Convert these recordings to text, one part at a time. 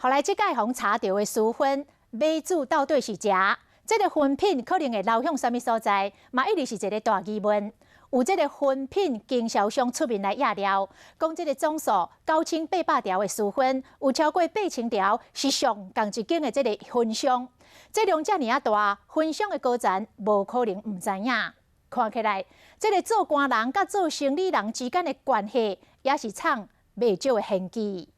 予來這擺予查著的私薰買主到底是誰？這個薰品可能會流向啥物所在，嘛一直是一個大疑問。有這個薰品經銷商出面來掖料，講這個總數9800條的私薰，有超過8000條是上仝一間的這個薰商。這量遮爾仔大，薰商的高層無可能毋知影。看起來，這個做官人佮做生理人之間的關係，也是藏袂少的玄機。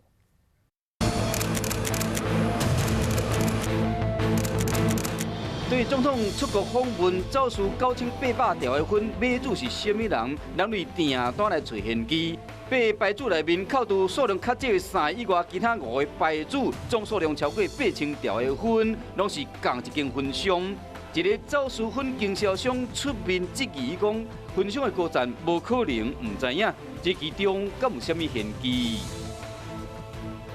對總統出國訪問走私9800條的薰，買主是啥物人？人類訂單來揣玄機。八个牌子內面，扣除數量較少的三以外，其他五個牌子總數量超過8000條的薰，攏是仝一間薰商。一个走私薰經銷商出面質疑講，薰商的高層無可能毋知影，這其中敢有啥物玄機？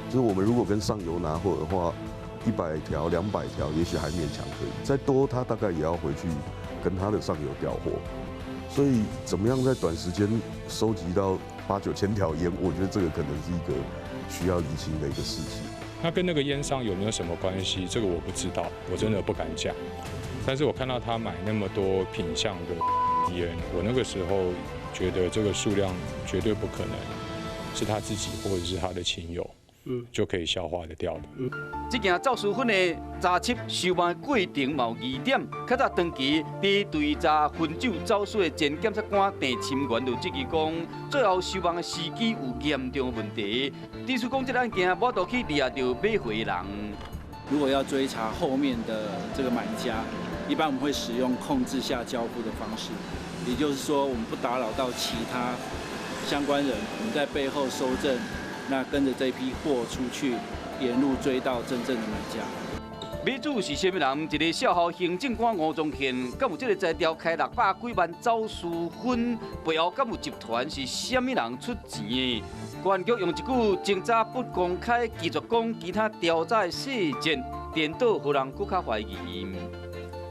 就是我們如果跟上游拿貨的話，100條、200條，也許還勉強可以，再多他大概也要回去跟他的上游調貨。所以，怎麼樣在短時間收集到八九千條煙，我覺得這個可能是一個需要釐清的一個事情。那跟那個煙商有沒有什麼關係？這個我不知道，我真的不敢講。但是我看到他買那麼多品項的煙，我那個時候覺得這個數量絕對不可能是他自己或者是他的親友就可以消化得掉的。這件走私薰的查緝收網過程嘛有疑點，較早長期佇追查薰酒走私的前檢察官鄭沁元就質疑講，最後收網的時機有嚴重的問題。指出講這個案件無法度去掠著買貨人。如果要追查後面的這個買家，一般我們會使用控制下交付的方式，也就是說，我們不打擾到其他相關人，我們在背後搜證。那跟着這批貨出去，沿路追到真正的買家。買主是啥物人？一個少校行政官吳宗憲，敢有這个才調開600幾萬走私薰，背後敢有集團是啥物人出錢的？公安局用一句偵查不公開，拒絕講其他調查的細節，顛倒予人閣較懷疑。